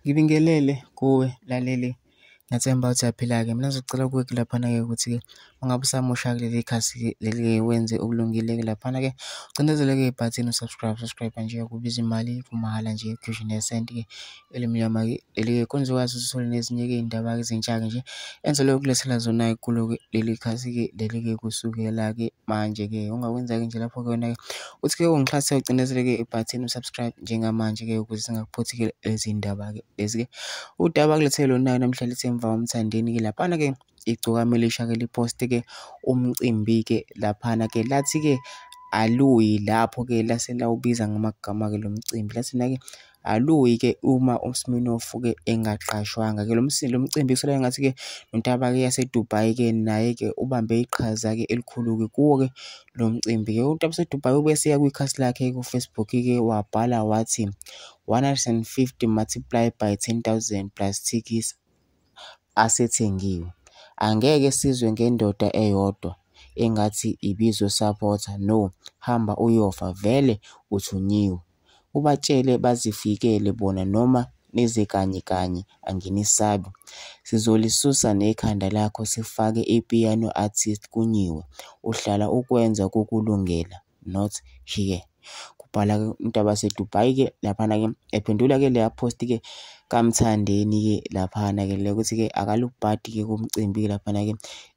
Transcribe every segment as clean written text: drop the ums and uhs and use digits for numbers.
Ngibingelele kuwe laleli, ngiyathemba ukuthi uyaphila-ke. Mina ngizocela kuwe laphana-ke ukuthi-ke ungabe usamosha kuleli khasi-ke leli-ke wenze okulungile-ke laphana-ke ucindezele-ke ibhathini subscribe nje kubiza imali kumahhala nje cash nesenti-ke elimnyama-ke leli-ke khona uzokwazi ukuthi uthole nezinye-ke iy'ndaba ezintsha-ke nje enzelwe ukulethela zona-ke kulo-ke leli khasi-ke leli-ke kusukela-ke manje-ke ongakwenza-ke nje lapho-ke wena-ke uthi-ke ungixhase ucindezele-ke ibhathini subscribe njengamanje-ke ukuze singakuphothi-ke lezi ndaba-ke lezi-ke udaba kulethele lona namhla lithi emva umthandeni-ke laphana-ke igcokama elisha-ke liposte-ke umcimbi-ke laphana-ke lathi-ke aluyi lapho-ke lase lawubiza ngamagama-ke lo mcimbi lathina-ke aluyi-ke uma uSminoff-ke engaqashwanga-ke lo mcimbi kusuke engathi-ke nontaba-ke yaseDubai-ke naye-ke ubambe iqhaza-ke elikhulu-ke kuwo-ke lo mcimbi-ke. Untaba waseDubai ubuye siya kwikhasi lakhe ku-Facebook-ke wabhala wathi 150 multiplied by 10,000 plus tickets asethengiwe. Angeke sizwe ngendoda eyodwa engathi ibizosapotha, no, hamba uyofa vele uthunyiwe. Ubatshele bazifikele bona noma nize kanye kanye anginisabi. Sizolisusa nekhanda lakho sifake ipiyano artist kunyiwe. Uhlala ukwenza kukulungela, not here. Kubhala-ke untaba waseDubai-ke laphana-ke ephendula-ke leya post-ke kaMthandeni-ke laphana-ke le ukuthi-ke akalubhadi-ke kumcimbi laphana-ke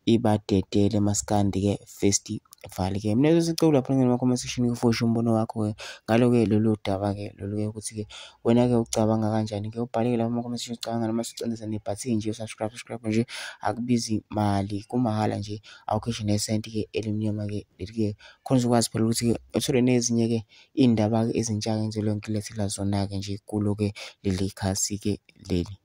ibadedele maskandi-ke festival-ke. Mina sesicela lapha ngema-comment section ufoshe umbono wakho-ke ngalo-ke lolu daba-ke lolu-ke ukuthi-ke wena-ke ucabanga kanjani-ke ubhale-ke lapha kuma-comment section ucabanga noma sicindeze nebhathini nje subscribe nje akubizi mali kumahhala nje awukheshi nesenti-ke elimnyama-ke leli-ke khona uzokwazi phela ukuthi-ke uthole nezinye-ke iy'ndaba-ke ezintsha-ke enzelwe ngilethela zona-ke nje kulo-ke leli khasi-ke leli.